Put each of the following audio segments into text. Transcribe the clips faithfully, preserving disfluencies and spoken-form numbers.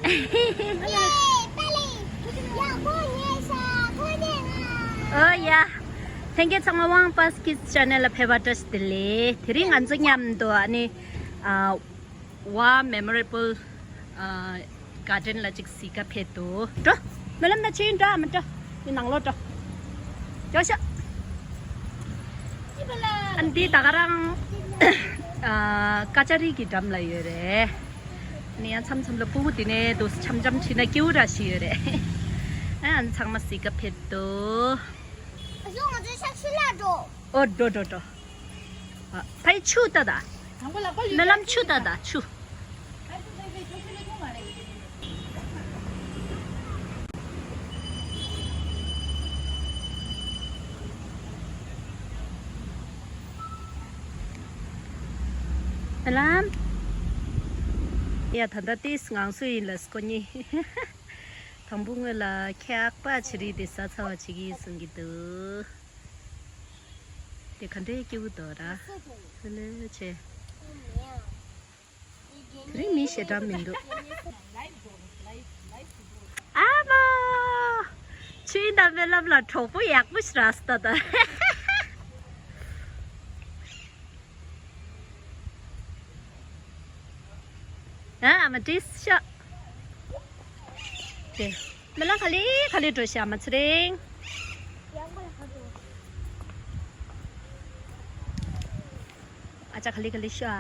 ཨོ་ཡ། ལྷན་རྒྱས་ཚང་མ་དབང་པ་སི་ཀིཌ་ཅེ་ནལ་ལ་ཕེབས་པར་བཀྲ་ཤིས་བདེ་ལེགས། དེ་རིང་ང་ཚོ་མཉམ་དུ་ཨ་ནི་ཨ། War Memorial ཨ། Garden ལ་ཅིག་གཟིགས་ག་ཕེབས་འདུག་འགྲོ། སྨོན་ལམ་ན་ཆོས་དབྱིངས་འགྲོ། ཨ་མ་འགྲོ། འདི་ནང་ལོགས་འགྲོ། ཡོ་ཤ། ཨ་འདི་ད་ག་རང་ཨ། ཀ་ཅ་རི་གི་འགྲམ་ལ་ཡོད་རེད། ཨ་ནི་ཡང་མཚམས་མཚམས་ལ་སྤུ་གུ་འདི་ནས་འདུག་འཆམ་འཆམ་བྱས་ན་སྐྱིད་པོ་འདྲ་ཞིག་ཡོད་རེད། ཨ་ཚང་མ་གཟིགས་ག་ཕེབས་འདུག་ཨ་ཟོ་ང་ཚོ་ཤག་ཤི་ལ་འགྲོ། ཨོ་འགྲོ་འགྲོ་འགྲོ། ཨ། ཕའི་ཆུ་ད་ད། སྨོན་ལམ་ཆུ་ད་ད་ཆུ། སྨོན་ལམ། ཡ་ད་ད་ཏིས་ངང་སུ་ཡིན་ལ་སྐོ་ཉི། དང་པོ་ངོས་ལ་ཁྱག་པ་ཆི་རིག་དེ་ཟ་ཚ་བ་བྱེད་ཀྱི་ཡིན་གསུང་གི་འདུག་དེ་ག་འདྲའི་སྐྱིད་པོ་འདུག་ར། ཧ་ལས་ཆེ། དེ་རིང་མི་ཞེ་དྲག་མི་འདུག་ཨ་མ། ཆོས་དབྱིངས་དང་སྨོན་ལམ་ལ་གྲོགས་པོ་ཡག་པོ་ཞིག་རག་སོང་ད་ད། ཨ་མ་དྲིས་ཤོག་དེ། སྨོན་ལམ་ག་ལེ་ག་ལེ་འགྲོ་ཤག་མ་ཚེ་རིང་། ཨ་ཅག་ག་ལེ་ག་ལེ་ཤོག་ཨ།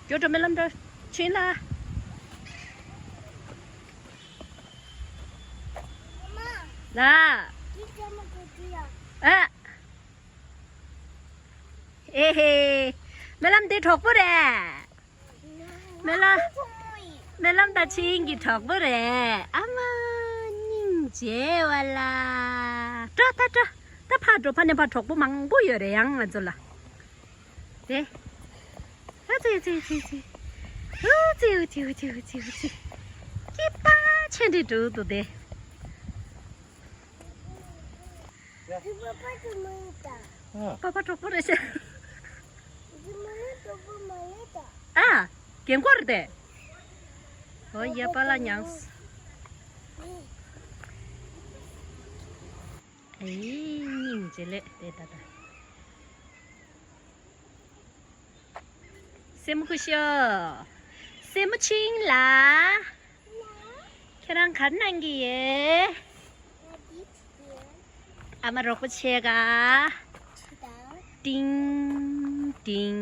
མགྱོགས་འགྲོ། སྨོན་ལམ་འགྲོ། ཆོས་དབྱིངས་ལ། ལ། ཨ། ཨེ་ཧེ། སྨོན་ལམ་འདི་གྲོགས་པོ་རེད། སྨོན་ལམ། སྨོན་ལམ་དང་ཆོས་དབྱིངས་ཀྱི་གྲོགས་པོ་རེད། ཨ་མ། སྙིང་རྗེ་བ་ལ། འགྲོ་ད་འགྲོ། ད་ཕར་འགྲོ། ཕ་ནས་ཕར་གྲོགས་པོ་མང་པོ་ཡོད་རེད་ཡང་ང་ཚོ་ལ། དེ། ཨ་ཙི་ཙི་ཙི་ཙི། ཨུ་ཙི་ཨུ་ཙི་ཨུ་ཙི་ཨུ་ཙི་ཨུ་ཙི། སྐྱིད་པ་ཆེ་འདྲི་འགྲོ་འདུག་དེ། པ་པ་གྲོགས་པོ་རེད་ཤག་ཨ། རྒན་གོག་རེད་དེ། ཨོ་ཡ་པ་ལ་མྱངས། ཨེ་སྙིང་རྗེ་ལེ་དེ་ད་ད། སེ་མོ་ཁུ་ཤོ། སེ་མོ་ཆིང་ལ། ཁྱེད་རང་ག་རེ་གནང་གི་ཡོད། ཨ་མ་རོགས་པ་བྱེད་ག་ཏིང་ཏིང་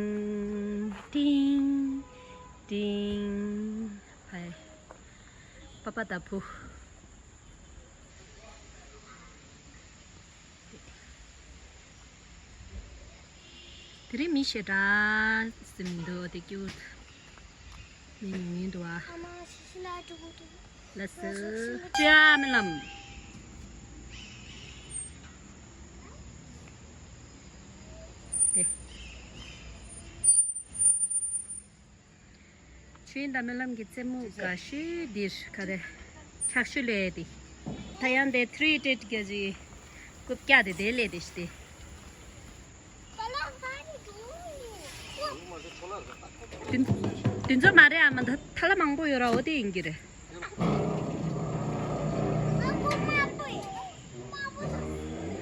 ཏིང་ཏིང་། ཧའི། པ་པ་ད་བུ། དེ་རིང་མི་ཞེ་དྲག་ཟིན་འདུག་དེ་ཀྱུ་ཊི། མི་མི་འདུག་ཨ། ཨ་མ་ཤི་ཤི་ན་ཀྲུ་ཀུ་ཀྲུ། ལ་སི། ཅ་མི་ལམ། དེ། ཆོས་དབྱིངས་དང་སྨོན་ལམ་གྱི་རྩེད་མོ་དགའ་ཤོས་འདིར་ག་རེ། འཁྱག་ཤོས་ལས་དེ། ད་ཡང་དེ་ཐི་རི་ཏྲེད་ག་ཟི། རྐུབ་བཀྱག་དེ་དེ་ལས་དེ་ཤི་དེ། དེ་ཚོ་མ་རེད་ཨ་མ། ད་ཐ་ལ་མང་པོ་ཡོད་ར། འོ་དེ་ཡིན་གྱི་རེད།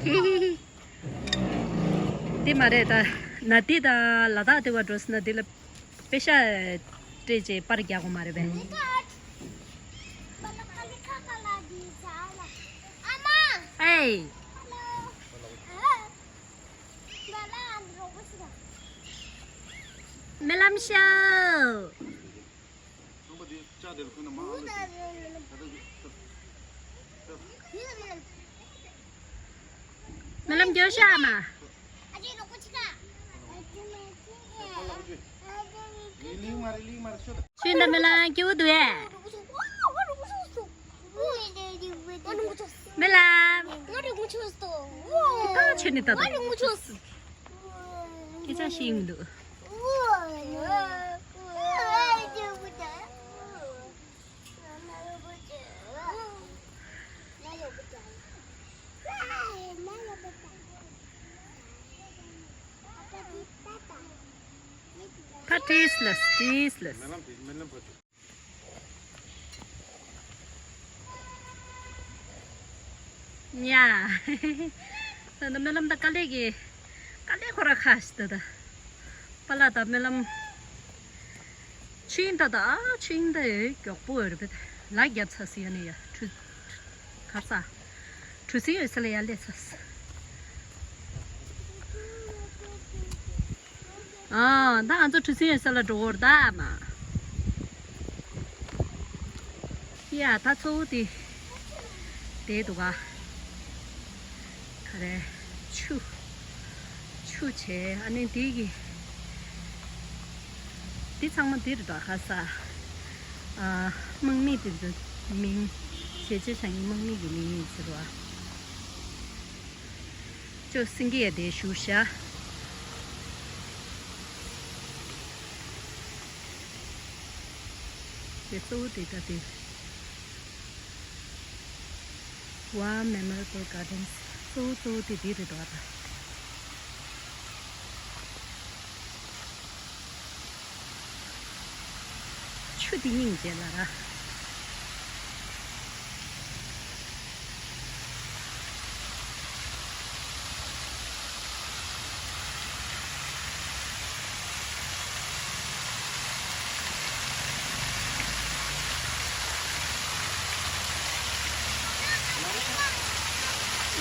ཧི་ཧི་ཧི། དེ་མ་རེད་ད། ན་དེ་ད་ལ་དྭགས་དེ་བ་འགྲོ་སྲིད་ན་དེ་ལ། པེ་ཤ་སྤྲད་ཅེས་པར་རྒྱག་དགོས་མ་རེད་པས། ཨེ། སྨོན་ལམ་ཤོག་སྨོན་ལམ་རྒྱོབ་ཤག་མ། ཆོས་དབྱིངས་དང་སྨོན་ལམ་སྐྱིད་པོ་འདུག་ཨེ། སྨོན་ལམ། ད་ཆོས་ནི་ད་ད། སྐད་ཆ་ཤེས་མི་འདུག་ཕར་ Tasteless, tasteless. ཉ། ད་ནི་རྨི་ལམ་ད་དཀའ་ལས་ཀྱི། དཀའ་ལས་ཁོ་ར་ཁ་ཤི་ད་ད། པ་ལ་ད་རྨི་ལམ། ཆུ་ཡིན་ད་ད་ཨ་ཆུ་ཡིན་ད་ཨེ་མགྱོགས་པོ་ཡོད་རེད་པས། ལ་རྒྱབ་ཚ་སི་ཡ་ནི་ཡ་གྲུ། གར་ས། གྲུ་སི་ཡོད་ས་ལ་ཡ་ལས་ཚ་སི། ཨ་ད་ང་ཚོ་གྲུ་སི་ཡོད་ས་ལ་འགྲོ་བར་ད་མ། ཡ་ད་གཙོ་བོ་དེ། དེ་འདུག་ག་ག་རེ། ཆུ། ཆུ་བྱས་ཨ་ནི་དེ་གི། འདི་ཚང་མ་འདིར་འགྲོ་ཁ་ས། ཨ། དམག་མི་དེ་ཚོ་མིང་། བྱས་རྗེས་བཞག་ཡིན་དམག་མི་གི་མིང་ཡིན་ཟེར་བ། ཅོ་སེང་གེ་ཡ་དེ་བཞུགས་ཤག་དེ་གཙོ་བོ་དེ་ད་དེ། War Memorial Gardens། གཙོ་བོ་གཙོ་བོ་དེ་འདི་རེད་འདུག་ཨ། ཆུ་འདི་སྙིང་རྗེ་ལ་ར།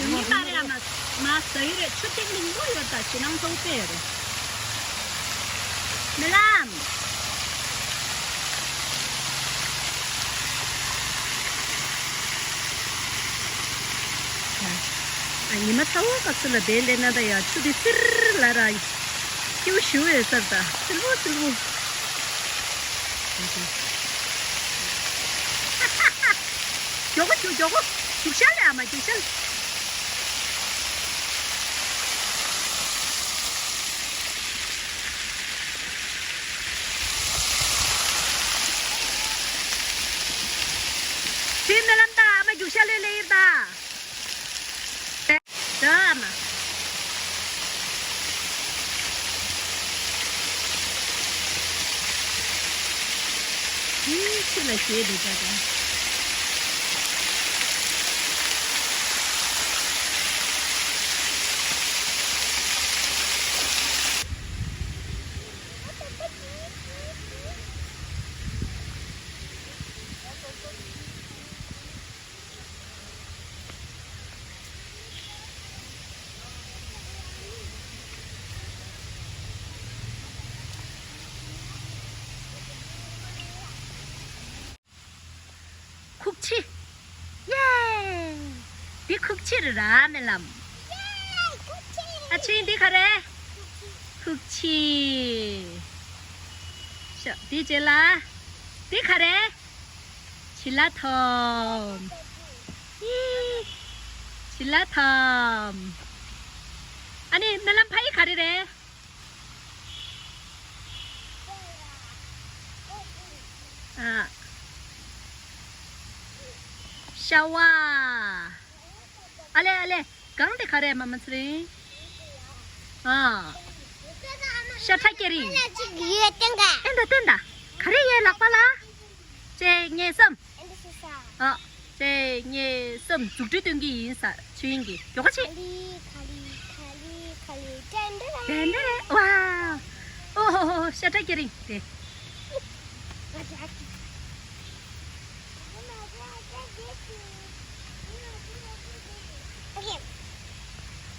མི་མ་རེད་ཨ་མ། མ་ཟ་ཡི་རེད། ཆུ་ཐིགས་མང་པོ་ཡོད་ད་ཕྱི་ནང་ཚོགས་པས་རེད། རྨི་ལམ། ཨ་ཉི་མ་ཚ་བོ་སྐབས་སུ་ལ་བལ་ལེ་ན་ད་ཡ་ཆུ་དེ་སིར་ལ་ར། སྐྱིའུ་ཞུ་བའི་སར་ད་སིལ་བོ་སིལ་བོ། མགྱོགས་པོ་རྒྱུགས། མགྱོགས་པོ་རྒྱུགས་ཤར་ལ་ཨ་མ་རྒྱུགས་ཤར། ཁྱོད་རྨི་ལམ་ད་ཨ་མ་རྒྱུགས་ཤར་ལས་ལས་ཡིར་ད། ད་ཨ་མ། ཡིན་ཆུ་ལ་ཞེས་འདུག་ད་ད། ཁུག་ཆི། ཡེ། འདི་ཁུག་ཆི་རེད་ར་རྨི་ལམ། ཨ་ཆུ་འདི་ག་རེ། ཁུག་ཆི། ཤ་འདི་རྗེས་ལ། འདི་ག་རེ། བྱི་ལ་ཐོམ། ཡི། བྱི་ལ་ཐོམ། ཨ་ནི་རྨི་ལམ་ཕ་ཡི་ག་རེ་རེད། ཨ། ཤ་བ། ཨ་ལེ་ཨ་ལེ། གང་དེ་ག་རེ་མ་མ་ཚེ་རིང་། ཨ། ཤ་ཁྲག་སྐྱེ་རིང་། ཨེ་འདྲ་བསྟན་ད། ག་རེ་ཡས་ལག་པ་ལ། གཅིག་གཉིས་གསུམ། ཨ། གཅིག་གཉིས་གསུམ། རྫུ་འཕྲུལ་སྟོན་གྱི་ཡིན་ས་ཆོས་དབྱིངས་ཀྱིས། མགྱོགས་པོ་བྱེད། ཁ་ལི་ཁ་ལི་ཁ་ལི་ཏན་ཏན། ཏན་ཏན། ཝའོ། ཨོ་ཧོ་ཧོ། ཤ་ཁྲག་སྐྱེ་རིང་དེ།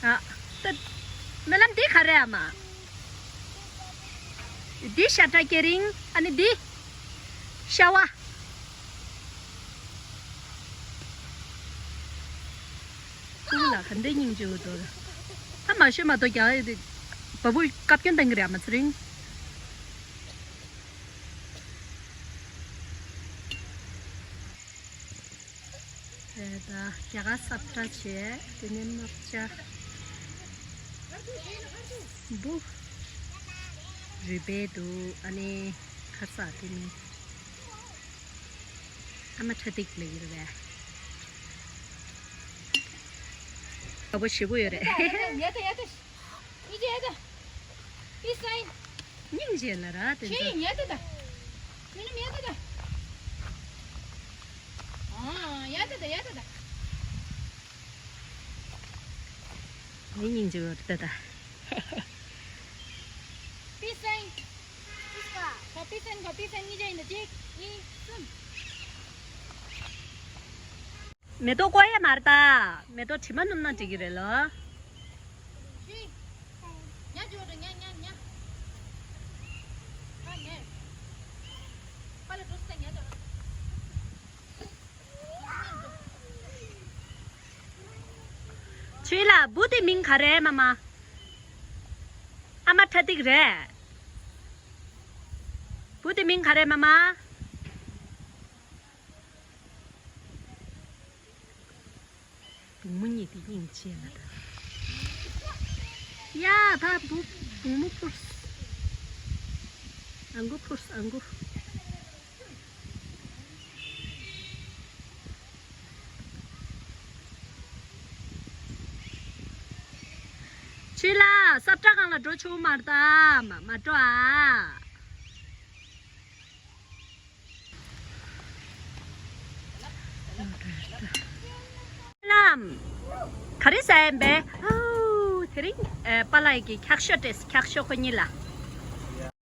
ཨ། ད། རྨི་ལམ་འདི་ག་རེ་ཨ་མ། འདི་ཤ་ཁྲག་སྐྱེ་རིང་། ཨ་ནི་འདི། ཤ་བ། ཀུན་ལ་ག་འདྲའི་སྙིང་རྗེ་བོ་འདུག་ད་མ་ཤོད་མ་གཏོགས་རྒྱག་ཡོད་དེ། བ་སྤུ་བཀའ་བཀྱོན་བཏང་གི་རེད་ཨ་མ་ཚེ་རིང་། རེད་ད། རྒྱ་གར་སབ་ཏྲ་བྱས། དེ་ནས་དམག་ཇ། འབུ། རུས་སྦལ་འདུག་ཨ་ནི་ཁ་ས་དེ་ནི། ཨ་མ་ཁྲ་ཏིག་ལ་ཡིན་རེད་པས། དགའ་པོ་ཞེ་པོ་ཡོད་རེད། ཡ་ད་ཡ་ད། ཡི་ཇེ་ཡ་ད། ཡི་སའི། སྙིང་རྗེ་ལ་ར་དེ་ཚོ། ཁྱེད་ཡ་ད་ད། ཁྱོད་ནམ་ཡ་ད་ད། ཨ་ཡ་ད་ད་ཡ་ད་ད། ངའི་སྙིང་རྗེ་བ་ད་ད། པི་སེན། ཁོ་པི་སེན་ཁོ་པི་སེན་གཉིས་ཆ་ཡིན་ད། གཅིག་གཉིས་གསུམ། མེ་ཏོག་བཀོག་ཡ་མ་རེད་ད། མེ་ཏོག་དྲི་མ་སྣོམ་ན་འགྲིག་གི་རེད་ལོ། ཤི། ཉ་ཇོ་ཏྲ་ཉ་ཉ་ཉ། ཨ་ཉ། པ་ལ་འགྲོ་སྟེ་ཉ་ཇོ་ཏྲ། ཆོས་ལ་བུ་དེ་མིང་ག་རེ་མ་མ། ཨ་མ་ཁྲ་ཏིག་རེད། བུ་དེ་མིང་ག་རེ་མ་མ། བུ་མོ་གཉིས་དེ་སྙིང་རྗེ་ལ་ད། ཡ་ད་བུ་བུ་མོ་ཕུར། ཨ་མགོ་ཕུར་ཨ་མགོ། ཆོས་ལ་སབ་ཏྲ་གང་ལ་འགྲོ་ཆོག་མ་རེད་ད། མ་མ་འགྲོ་ཨ། ལམ། ག་རེ་ཟ་ཡིན་པས། ཨོ། དེ་རིང་ཨེ་པཱ་ལགས་ཀྱིས་འཁྱག་ཤོག་སྤྲད། འཁྱག་ཤོག་ཁོ་གཉིས་ལ།